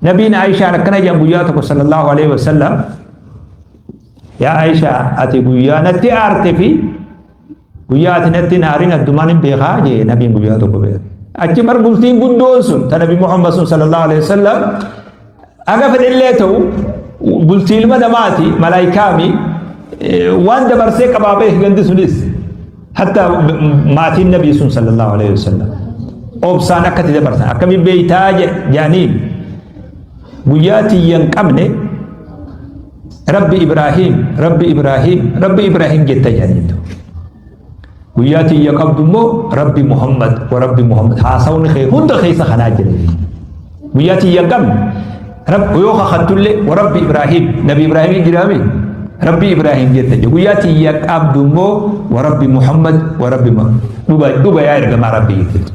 Nabiin Aishaan akkana jedhan guyyaa tokko sallallahu alaihi wasallam, yaa Aishaa, ati guyyaa natti aarte fi guyyaa ati natti hin aarin addumaan hin beekaa jee nabiin guyyaa tokko beeka. Achi bar bultiin guddoon sun ta Nabi Muhammad sun sallallahu alaihi wasallam aga fedhellee ta'u bultii ilma namaati, malaayikaami waan dabarsee qabaa beek gandi sunis, hatta maatiin nabii sun sallallahu alaihi wasallam obsaan akkatti dabarsan akkamiin beeytaa jedhaniin, guyyaa tiyya hin qabne Rabbi Ibraahim, Rabbi Ibraahim, Rabbi Ibraahim jetta jedhaniitu. Guyyaa tiyya qabdu immoo Rabbi Muhammad wa Rabbi Muhammad haasawni kee hunda keessa kanaa jira. Guyyaa tiyya hin qabne Rabbi yoo kakattullee wa Rabbi Ibraahim, Nabi Ibraahim jiraami, Rabbi Ibraahim jetta jedhu. Guyyaa tiyya qabdu immoo wa Rabbi Muhammad wa Rabbi Muhammad. Dhuga dhuga yaa ergamaa Rabbi jettu.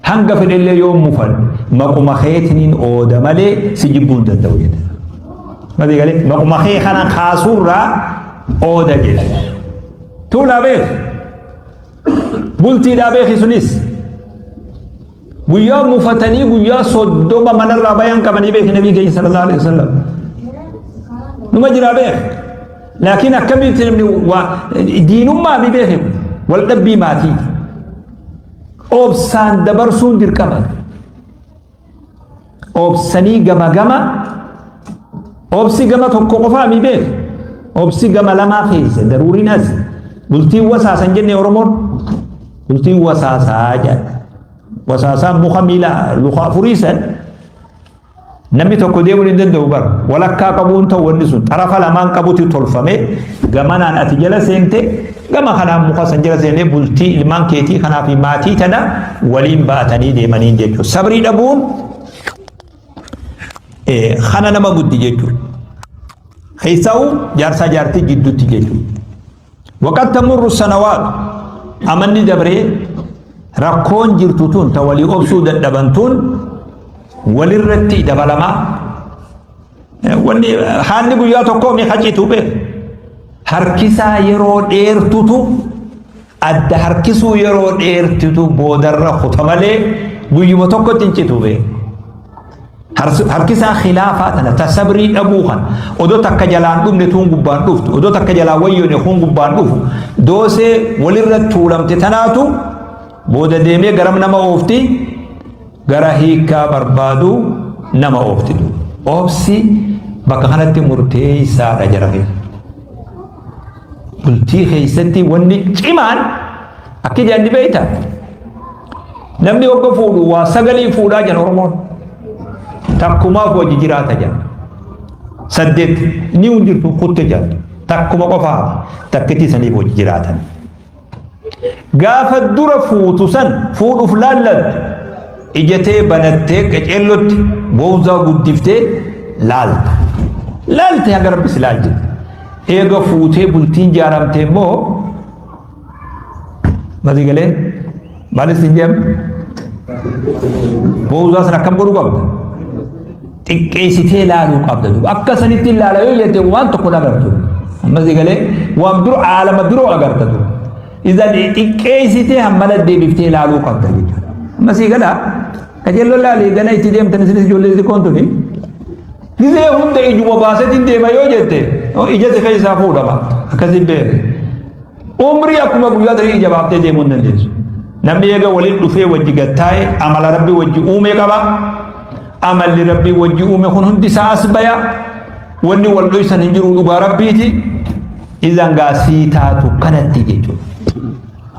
Hanga fedhellee yoo mufan maquma keetiniin ooda malee si jibbuu hin danda'u jedhe. Matii galee maquma kee kana kaasuurraa ooda jedhe. Tuulaa beek. Bultiidhaa beeki sunis. Guyyaa mufatanii guyyaa 30 manarraa bayan qabanii beeki nabii keenya sallallahu alaihi wasallam. Numa jiraa beek. Laakiin akkamitti namni waa diinummaa mi beeki wal dhabbii maatii. Obsaan dabarsuun dirqama. Obsanii gama gama, obsi gama tokko qofaa mi beek, obsi gama lamaa keessa daruuriin as bultiin wasaasan jenne. Oromoon bultiin wasaasaa jedha. Wasaasaan muka miila luka afurii san namni tokko deemuu hin danda'u bar, walakkaa qabuun ta'u. Wanni sun xarafa lamaan qabutti tolfame. Gamanaan ati jala seente, gama kanaan muka san jala seenee bultii ilmaan keetii kanaa fi maatii tana waliin baatanii deemaniin jechuudha. Sabrii dhabuun kana nama guddi jechuudha. Keessaa'u jaarsaa jaartii jidduutti jechuudha. Waqad tamurru sanawaat, amanni dabree rakkoon jirtu tun ta walii obsuu dadhaban tun walirratti dabalamaa. Wanni haalli guyyaa tokkoo mi hacitu beek, harkisaa yeroo dheertutu adda harkisuu, yeroo dheertutu boodarra kuta malee guyyuma tokkotti hin citu beek. Harkisaa khilaafaa tana ta sabrii dhabuu kana, odoo takka jalaan dhumne tuun gubbaan dhuftu, odoo takka jalaan wayyoone kun gubbaan dhufu, doosee walirra tuulamte tanaatu booda deemee garam nama oofti? Gara hiikkaa barbaadu nama oofti. Obsi bakka kanatti murteessaadha jara keenya. Bultii keessatti wanni cimaan akki jedhan ni beekta. Namni hogga fuudhu waa sagalii fuudhaa jedhan Oromoon. Takkumaaf wajji jiraata jedhan. Saddeet ni hin jirtu kutte jedhan. Takkuma qofaa takkitii saniif wajji jiraatan. Gaafa dura fuutu san fuudhuuf laallattu ijatee banattee qaceellotti bowzaa guddiftee laalta. Laalte haga rabbi si laal jedhe. Eega fuutee bultiin jaaramte immoo masii galee maalis hin jedhamu. Bowzaa sana akkam godhuu qabda? Xiqqeessitee laaluu qabda duuba. Akka sanitti ilaala yoo jette waan tokko hin agartu. Ammas galee waan biroo, aalama biroo agarta duuba. Idan xiqqeessitee hammana deebiftee ilaaluu qabda jechuudha. Ammas galaa qajeelloo laalii gana itti deemtan isinis ijoollee xixiqqoon tuni. Gizee hunda ijuma baasetiin deema yoo jette ija si keessaa fuudhama. Akkasiin beeku. Umrii akkuma guyyaa tarii ija baaftee deemuu hin dandeessu. Namni eega waliin dhufee wajji gattaa'e amala rabbi wajji uume qaba. Amalli rabbi wajji uume kun hundi isaa as baya. Wanni wal dhoysan hin jiru dhugaa rabbiiti. Izan gaa sii taatu kanatti jechuudha.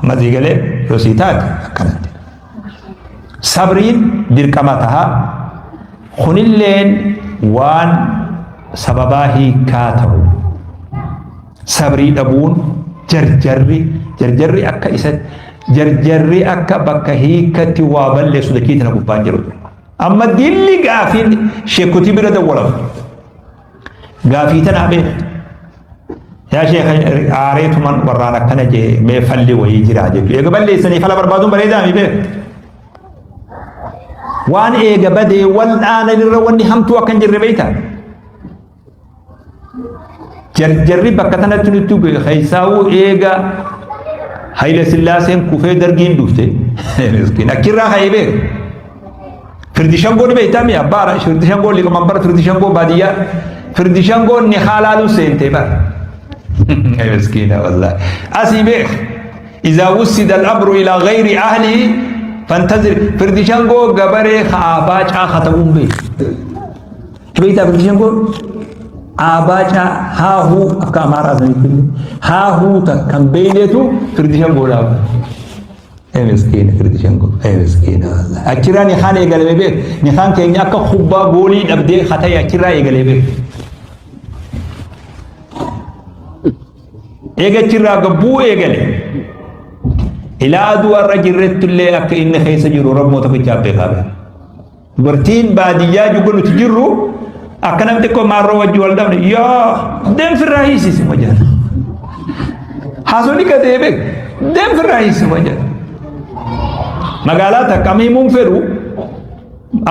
Amma sii galee yoo sii taate akkanatti. Sabriin dirqama taha. Kunilleen waan sababaa hiikkaa ta'u. Sabrii dhabuun jarjarri jarjarri akka isa jarjarri akka bakka hiikkatti waa balleessu dachii tana gubbaan jiru. Amma dilli gaafiin sheekotii bira dawwalamu. Gaafii tana beeku. Yaa sheekha, aareetuman warraan akkana jee, mee falli wayii jira jechuudha. Eega balleessanii fala barbaaduun bareedaa mi beeku. Waan eega badee wal dhaanan irra wanni hamtuu akka hin jirre beektaa? Jarjarri bakka tanatti nutti bu'e keessaa'uu eega Hayila Sillaaseen kufee dargiin dhufte. Miskiin achirraa ka'ee beeku. Firdi shangoo ni beektaa mi abbaa firdi shangoo liqamanbara firdi shangoo baadiyyaa firdi shangoo ni haalaaluu seentee bara. Miskiina wallahi. Asii beek. Izaa wussida al-amru ilaa gayri ahlihi fantazir firdi shangoo gabaree kaabaa caafa ta'uun beek. Beektaa firdi shangoo aabaa caa haahuu akka amaaraa sanitti haahuu takkan beeyneetu firdi shangoo dhaaba. Ee miskiina firdi shangoo ee miskiina wallahi. Achirraa nikaan eegalame beek. Nikaan keenya akka kubbaa goolii dhabdee kata'e achirraa eegalee beek. Eega achirraa gabbuu eegale. Ilaa aduu har'a jirretti illee akka inni keessa jiru Rabmoo tokkichaaf beekaa beeka. Dubartiin baadiyyaa jugga nuti jirru akka namni xiqqoo maarroo wajji wal dhabne yaa deemsirraa hiisisi wajjin. Haasonni gadee beek deemsirraa hiisisi wajjin. Magaalaa takka amma himuun fedhu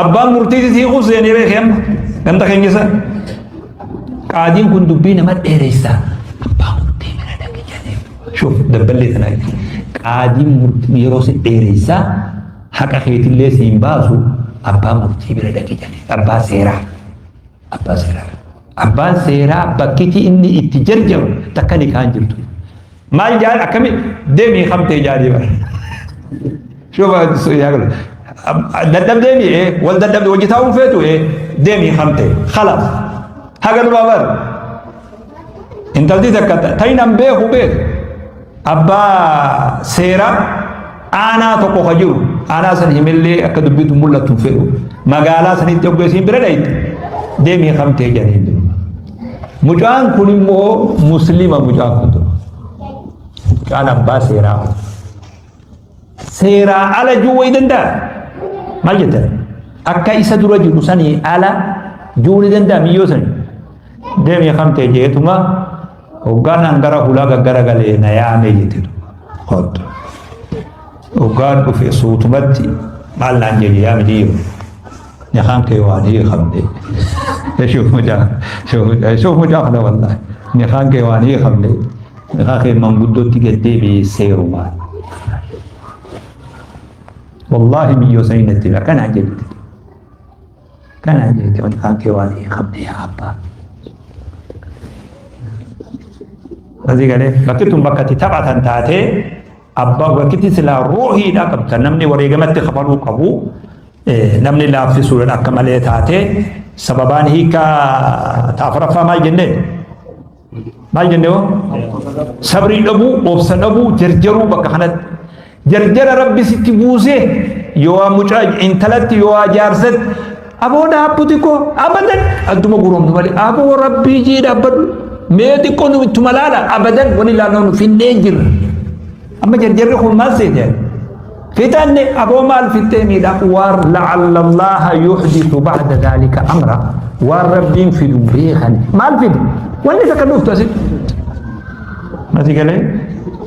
abbaan murtiitis hiikuu seenee beekee amma ganda keenya sana. Qaadiin kun dubbii nama dheeressa. Abbaa murtii bira dhaqi jedhee. Shuuf dabballee tanaa qaadiin murtii yeroo si dheeressa haqa keetillee siin baasu abbaa murtii bira dhaqi jedhe. Abbaa seeraa. Abbaa seeraa. Abbaan seeraa bakkiti inni itti jarjaru takka ni kaan jirtu. Maal jaan akkami deemii kamtee jaanii bara. Shuufa yaa galu. Dadhabdee mi ee wal dadhabde wajji taa'uun feetu ee deemii kamtee khalaas. Haga dhumaa bar. Intalti takka ta'inan beeku beeku. Abbaa seeraa aanaa tokko ka jiru aanaa san himillee akka dubbitu mul'attu hin fedhu magaalaa sanitti hoggeessiin bira dhayte deemii kamtee jedhanii jiru. Mucaan kun immoo muslima mucaan kun ture. Mucaan abbaa seeraa kun. Seeraa ala juu wayi danda'a. Maal jettan? Akka isa dura jiru sanii ala juu ni danda'a miyyoo sanii. Deemii kamtee jeetuma hoggaan an gara hulaa gaggara galee na yaame jette duuba. Kottu. Hoggaan dhufe suutumatti maal naan jedhe yaa mijiyyoo. Nikaan kee waan hiikamne. Shuuf mucaa shuuf mucaa kana wallaahi. Nikaan kee waan hiikamne. Nikaan kee manguddootti gad deebi'ee seerumaan. Wallaahi miyyoo sanii natti hime akkanaan jette. Kana jeete wanti kaan kee waan hin qabne yaa abbaa. Asii galee bakki tun bakka itti taphatan taatee abbaa bakkitti silaa ruuhiidha qabda namni wareegamatti kafaluu qabu namni laaffisuudhaan akka malee taatee sababaan hiikaa taafaraffaa maal jennee Maal jenne hoo? Sabrii dhabuu, obsa dhabuu, jarjaruu bakka kanatti. Jarjara rabbi sitti buusee yoo waa mucaa intalatti yoo waa jaarsatti aboo dhaabbu xiqqoo abadan adduma guroomnu malee aboo rabbii jii dhaabbadhu mee xiqqoo nu ittuma laala abadan wani laaloo nu finnee jirra. Amma jarjarri kun maal seete? Fixanne aboo maal fixxee miidha waan la'alla Allaaha yuhdithu ba'da dhaalika amra waan rabbiin fidu beekan maal fidu wanni takka dhuftu asitti. Mati galee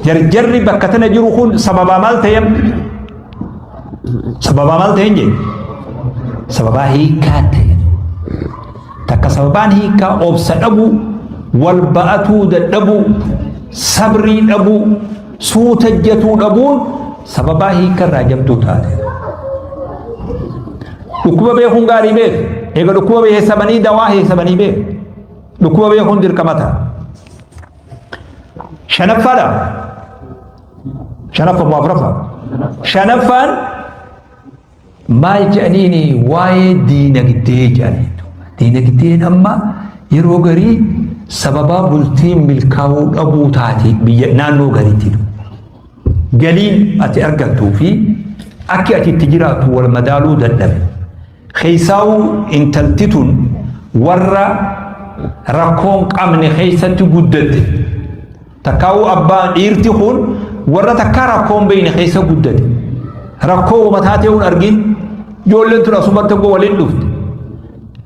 jarjarri bakka tana jiru kun sababaa maal ta'e sababaa maal ta'e hin jee sababaa hiikaa ta'e takka sababaan hiikaa obsa dhabuu wal ba'atuu dadhabuu sabrii dhabuu suutajjatuu dhabuun sababaa hiika irraa jabduu taate. Dhukkuba beekuun gaarii beek. Eega dhukkuba heessabanii dawaa heessabanii beek. Dhukkuba beekuun dirqama ta'a. Shanaffaadha. Shanaffa moo afuraffaa? Shanaffaan Maal jedhaniini waa'ee diinagdee jedhanii. Diinagdeen amma yeroo garii sababaa bultiin milkaa'uu dhabuu taate biyya naannoo gariitti. Galiin ati argattuu fi akki ati itti jiraattu wal madaaluu dadhabe. Keessaawuu intalti tun warra rakkoon qabne keessatti guddatte. Takkaawuu abbaa dhiirti kun warra takkaa rakkoo hin beekne keessa guddate. Rakkoo wama taatee hin argin ijoolleen tun asumatti tokko waliin dhufte.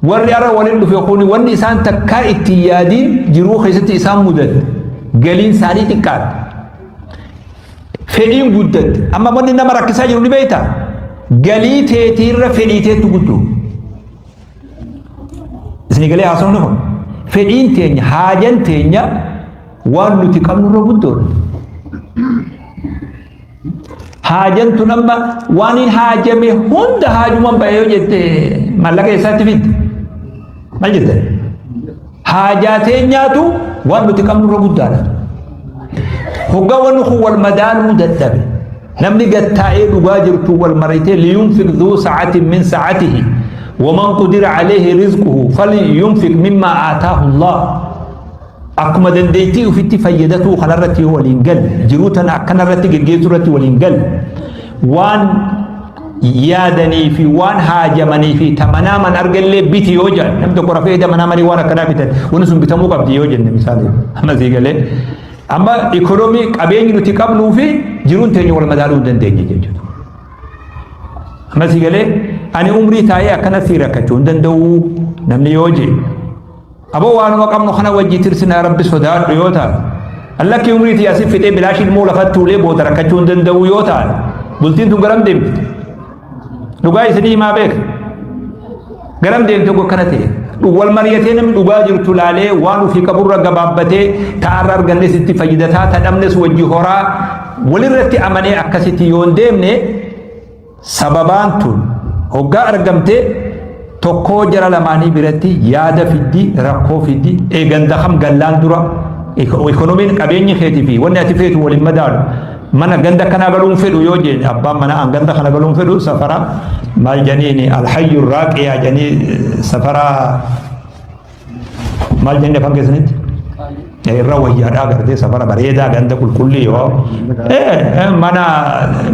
Warri har'a waliin dhufe kun wanni isaan takkaa itti yaadiin jiruu keessatti isaan mudatte. Galiin isaanii xiqqaadha. Fedhiin guddatte. Amma wanni nama rakkisaa jiru ni beektaa? Galii teetiirra fedhii teettu guddoo. Isinii galee haasofni kun fedhiin teenya haajan teenya waan nuti qabnu irra guddoodha. Haajan tun amma waan hin haajame hunda haajuman bahe yoo jette maallaqa eessaatti fidde? Maal jettan? Haajaa teenyaatu waan nuti qabnu irra guddaadha. Hoggaa wanni kun wal madaaluu dadhabe namni gattaa'ee dhugaa jirtu wal maritee liyunfiq dhuu sa'atin min sa'atihi waman qudira alayhi rizquhu falyunfiq mimmaa aataahu Allah. Akkuma dandeettii ofitti fayyadatuu kanarratti yoo waliin galle, jiruu tana akkanarratti geggeessuu irratti waliin galle, waan yaadanii fi waan haajamanii fi tamanaaman argallee biti yoo jedhan, namni tokko rafee tamanaa waan akkanaa bitan, wanni sun bitamuu qabdi yoo jenne misaali amma sii galee. Amma ikoonoomii qabeenyi nuti qabnuu fi jiruun teenya wal madaaluu hin dandeenye jechuudha. Amma sii galee ani umrii taa'ee akkana sii rakkachuu hin danda'u namni yoo jedhe. Aboo waanuma qabnu kana wajji tirsinaa rabbi sodaadhu yoo taate. Allakki umrii tiyya asii fixee bilaashii ilmoo lafatti tuulee booda rakkachuu hin danda'u yoo taate. Bultiin tun garam deemti? Dhugaa isinii himaa beeka. Garam deemti oguu akkana ta'e. Wal mari'atee namni dhugaa jirtu laalee waan ofii qaburra gabaabbatee ta'arra argannes itti fayyadataa tadhabnes wajji horaa walirratti amanee akkasitti yoo hin deemne Sababaan tun hoggaa argamte tokkoo jara lamaanii biratti yaada fiddi, rakkoo fiddi, ee ganda kam gallaan dura ikonomiin qabeenyi keetii fi wanni ati feetu waliin madaalu. Mana ganda kanaa galuun fedhu yoo jeen abbaan mana an ganda kana galuun fedhu safara maal janiini alhayyu raaqiyaa janii safara maal jennee afaan keessanitti? Irra wayyaadhaa gartee safara bareedaa ganda qulqullii yoo mana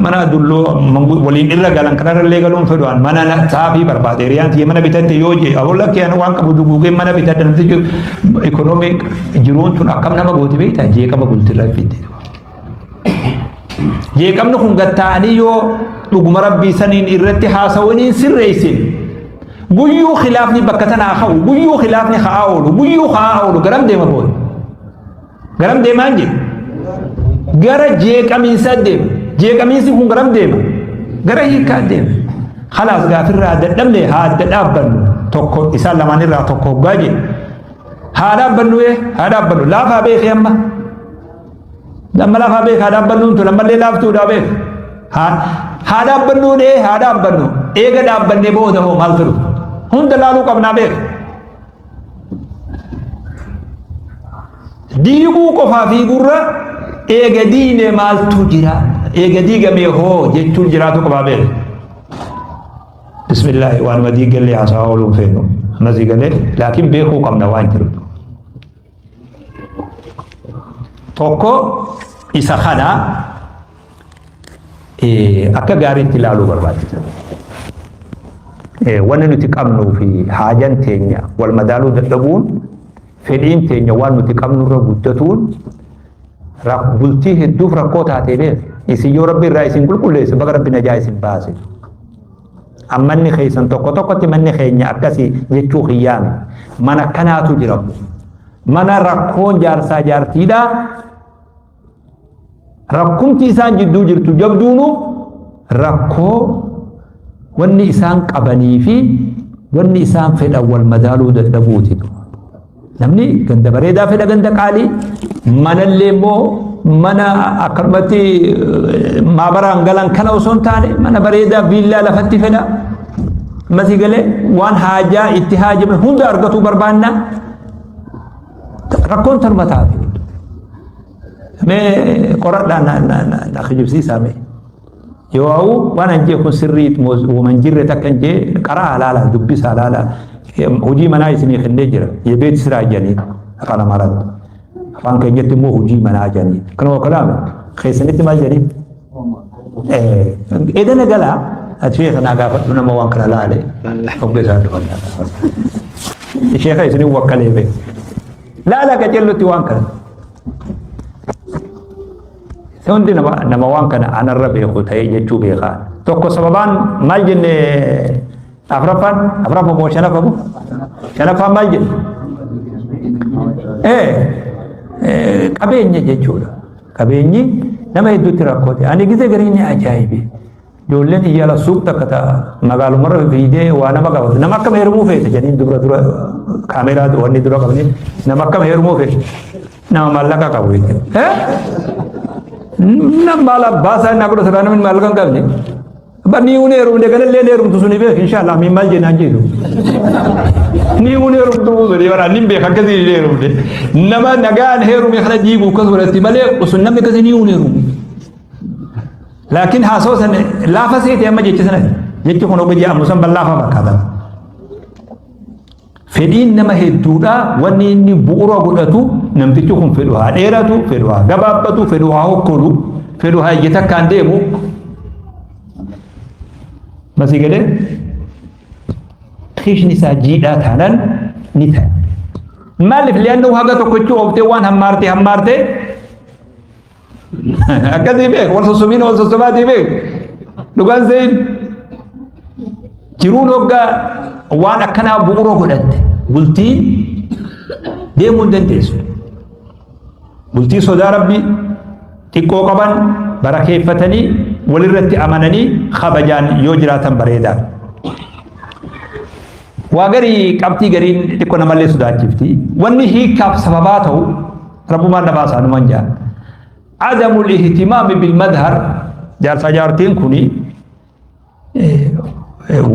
mana dulloo waliin irra galan kanarra illee galuun fedhu an mana saafii barbaade hiriyaan tiyya mana bitatte yoo jee aboo lakkee an waan qabu duguugee mana bitadha namtichi ikonoomii jiruun tun akkam nama gooti beektaa jeeqama bultirra fidde. Jeeqamni kun gatta'anii yoo dhuguma rabbii saniin irratti haasawaniin sirreessin guyyuu khilaafni bakka tanaa ka'u guyyuu khilaafni ka'aa oolu guyyuu ka'aa oolu garam deema booda garam deemaan jedhu gara jeeqamiinsaa deema jeeqamiinsi kun garam deema gara hiikaa deema khalaas gaafirraa dadhabne haa adda dhaabbannu tokko isaan lamaan irraa tokko hoggaa jedhu haa dhaabbannu ee haa dhaabbannu laafaa beekee amma Amma lafaa beek haa dhaabbannuun tun ammallee laaftuudha beek. Haa dhaabbannuun ee haa dhaabbannu eega dhaabbannee booda hoo maaltu dhufa? Hunda laaluu qabnaa beek. Diiguu qofaa fiigurra eega diine maaltu jira? Eega diigamee hoo jechuun jiraatu qabaa beek. Bismillaahi waanuma diigallee haasawaa ooluun feenu. Amma diigalee laakiin beekuu qabna waan jiru. Tokko isa kana akka gaariitti ilaaluu barbaachisa. Wanni nuti qabnuu fi haajan teenya wal madaaluu dadhabuun fedhiin teenya waan nuti qabnurra guddatuun bultii hedduuf rakkoo taatee beek. Isin yoo rabbi irraa isin qulqulleesse baga rabbi najaa isin baase. Ammanni keessan tokko tokkotti manni keenya akkasii jechuu kiyyaami. Mana kanaatu jira. Mana rakkoon jaarsaa jaartiidha. Rakkumti isaan jidduu jirtu jabduunu rakkoo wanni isaan qabanii fi wanni isaan fedhan wal madaaluu dadhabuuti. Namni ganda bareedaa fedha ganda qaalii manallee immoo mana akkanumatti maabaraan galan kana osoo hin taane mana bareedaa viillaa lafatti fedha. Masii galee waan haajaa itti haajame hunda argatuu barbaanna. Rakkoon tanuma taate. Mee qoradhaa na kijibsiisaa mee. Yoo ha'u waan an jee kun sirrii woman jirre takka hin jee qaraa laala dubbisaa laala hojii manaa isinii kennee jira yebeet siraa jedhanii afaan amaaraatti afaan keenyatti immoo hojii manaa jedhanii kanuma kalaame keessanitti maal jedhanii edana galaa ati sheeka naa gaafadhu nama waan kana laale obbo isaa dhufan sheeka isinii wakkalee bee laala qacellutti waan kana Hundi nama, nama waan kana anarra beeku ta'ee jechuu beekaa. Tokko sababaan maal jenne afraffaan afraffaa moo shanaffaa moo shanaffaan maal jenne? Ee qabeenya jechuudha. Qabeenyi nama hedduutti rakkoo ta'e. Ani gizee garii ni ajaa'ibe. Ijoolleen iyyaala suuq takka ta magaalumarra fiidee waa nama qabatu. Nama akkam heerumuu feete jedhanii dura dura kaameeraa wanni dura qabanii nama akkam heerumuu feete. Nama maallaqa qabu jechuudha. Nam maal abbaa isaa innaa godha sabaa namni maallaqa hin qabne. Abbaa ni uun heerumne kanallee ni heerumtu suni beek inshaallah min maal jennaan jedhu. Ni uun heerumtu suni bara ni beek akkasii ni heerumne. Nama nagaan heerume kana diigu akkas godhatti malee osoo namni akkasii ni uun heerumu. Laakiin haasoo san laafa seete amma jecha sana jechi kun hogga jedhamu san ballaafa fakkaata. Fedhiin nama hedduudha wanni inni bu'uura godhatu namtichi kun fedhu haa dheeratu, fedhu haa gabaabbatu, fedhu haa hokkolu, fedhu haa ija takkaan deemu. Masii galee kiishni isaa jiidhaa taanaan ni ta'a. Maaliif li'annoo haga tokkochuu ooftee waan hammaarte hammaarte akkasii beek wal sossobiin wal sossobaatii beek dhugaan seeyin jiruun hoggaa waan akkanaa bu'uura godhatte bultiin deemuu hin dandeessu. Bultii sodaa rabbii xiqqoo qaban barakeeffatanii walirratti amananii kabajaan yoo jiraatan bareedaa. Waa garii qabxii gariin xiqqoo namallee sodaachifti. Wanni hiikkaaf sababaa ta'u Rabbumaan na baasaa numan jaa. Adamul ihtimaami bil madhar jaarsaa jaartiin kuni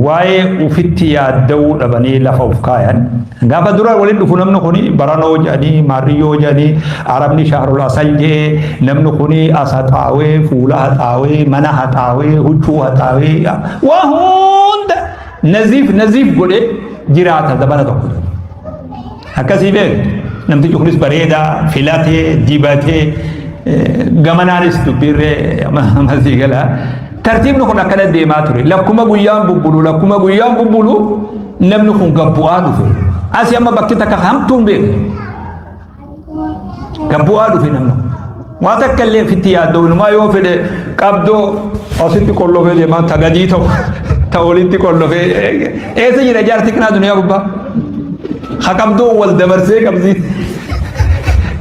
waa'ee ufitti yaadda'uu dhabanii lafa uf kaayan. Gaafa dura waliin dhufu namni kuni baranoo jedhanii maarriyyoo jedhanii arabni shahrul asal jedhee namni kuni as haxaawee fuula haxaawee mana haxaawee huccuu haxaawee waa hunda naziif naziif godhee jiraata zabana tokko. Akkasii beek namtichi kunis bareedaa filatee dibatee gamanaanis dubbiirree masii gala. Tartiibni kun akkana deemaa ture. Lakkuma guyyaan bubbulu lakkuma guyyaan bubbulu namni kun gabbu'aa dhufe. Asii amma bakki takka hamtuun beeku. Gabbu'aa dhufe namni kun. Waa takka illee ofitti yaaddoo inumaa yoo fedhe qabdoo asitti qollofee deemaa ta gadii ta'u ta olitti qollofee eessa jira jaarti kanaa duniyaa gubbaa ha qabdoo wal dabarsee qabsii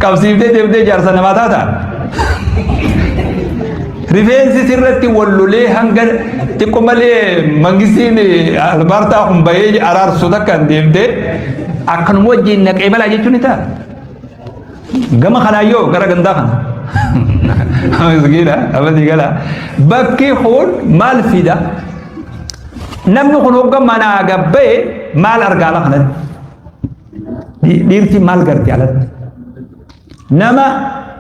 qabsiiftee deemtee jaarsa namaa taata. Rifeensi sirratti wal lolee hanga xiqqoo malee mangistiin albaartaa kun bahee araarsu takka hin deemtee akkanuma wajjin naqee balaa jechuun ni ta'a. Gama kanaa yoo gara gandaa kana. Miskiina amadii gala. Bakki kun maal fida? Namni kun hogga manaa gabba'e maal argaa ala kanatti? Dhiirti maal garti alatti? Nama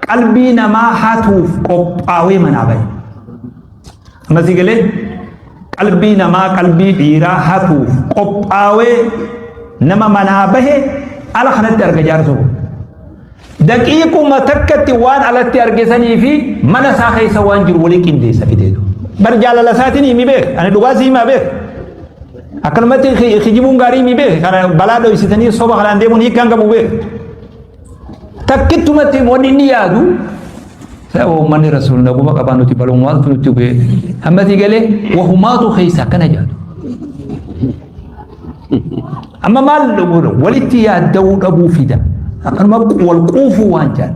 qalbii namaa hatuuf qophaawee manaa bahe. Amasii galee qalbii namaa qalbii dhiiraa hatuuf qophaawee nama manaa bahe ala kanatti arga jaarsoo. Daqiiquma takkatti waan alatti arge sanii fi mana isaa keessa waan jiru walii qindeessa fideetu. Bar jaalala isaatiin himi beek. Ani dhugaa si himaa beek. Akkanumatti kijibuun gaarii himi beek. Kana balaa dhoysitanii soba kanaan deemuun hiikkaan qabu beek. Takkittumatti wanni inni yaadu uummanni rasuul naguma qabaa nuti balummaatu nutti bu'e. Hammatii galee wahumaatu keessa akkana jaadu. Amma maal godha walitti yaadda'uu dhabuu fida. Akkanuma wal quufuu waan jedhan.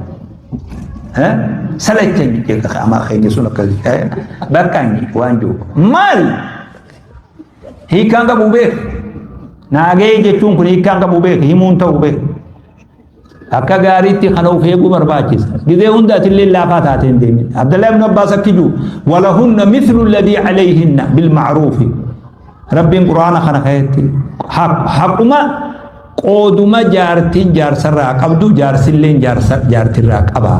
Salachan jedha amaa keenya sun akkas bakka waan jiru. Maal hiikkaan qabu beek. Naagee jechuun kun hiikkaan qabu beek himuun ta'u beek. Akka gaariitti kana of eeguu barbaachisa. Gizee hunda atillee laafaa taatee hin deemin. Abdallah ibn Abbaas akki jiru walahunna mithlu alladhii alayhinna bil ma'ruufi. Rabbiin quraana kana keessatti haquma qooduma jaartiin jaarsarraa qabdu jaarsilleen jaartirraa qaba.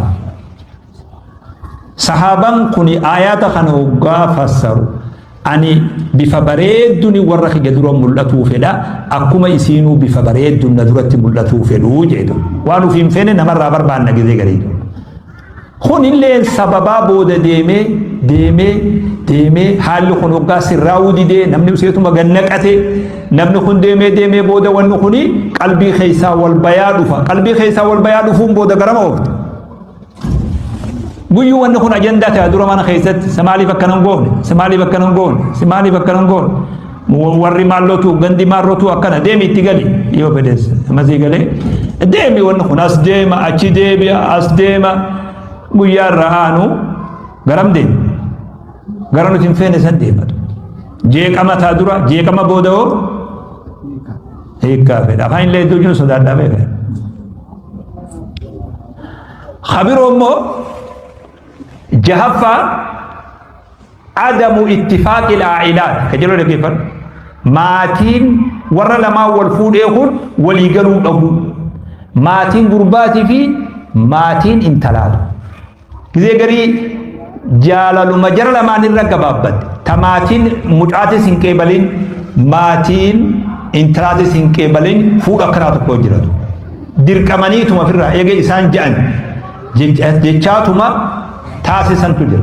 Sahaabaan kuni aayaata kana hoggaa fassaru ani bifa bareedduni warra kiyya dura mul'atuu fedha akkuma isiinuu bifa bareeddun na duratti mul'atuu fedhuu jedhu waan ufii hin feene namarraa barbaanna gizee garii kunillee sababaa booda deemee deemee deemee haalli kun hoggaa sirraa'uu didee namni useetuma gannaqate namni kun deemee deemee booda wanni kuni qalbii keessaa wal bayaa dhufa qalbii keessaa wal bayaa dhufuun booda garama oofte Guyyuu wanni kun ajandaa ta'a dura mana keessatti si maaliif akkana hin goone si maaliif akkana hin goone si maaliif akkana hin goone warri maallotu gandi maallotu akkana deemi itti gali yoo fedhes masii galee deemi wanni kun as deema achi deebi'a as deema guyyaa irra aanu garam deema gara nuti hin feene san deematu jeeqama ta'a dura jeeqama booda hoo hiikkaa fedha afaan illee iddoo jiru sodaadhaa beeka. Kabiroo immoo Jahaffaa, adamu ittifaaqil aa'ilaat ka jedhu dhaggeeffadhu. Maatiin warra lamaan wal fuudhee kun walii galuu dhabu. Maatiin gurbaatii fi maatiin intalaatu. Gizee garii jaalaluma jara lamaan irra gabaabbatte. Ta maatiin mucaatis hin qeebalin, maatiin intalaatis hin qeebalin, fuudha akkanaa tokko jiratu. Dirqamaniituma ofirraa eega isaan ja'an jechaatuma taasisantu jira.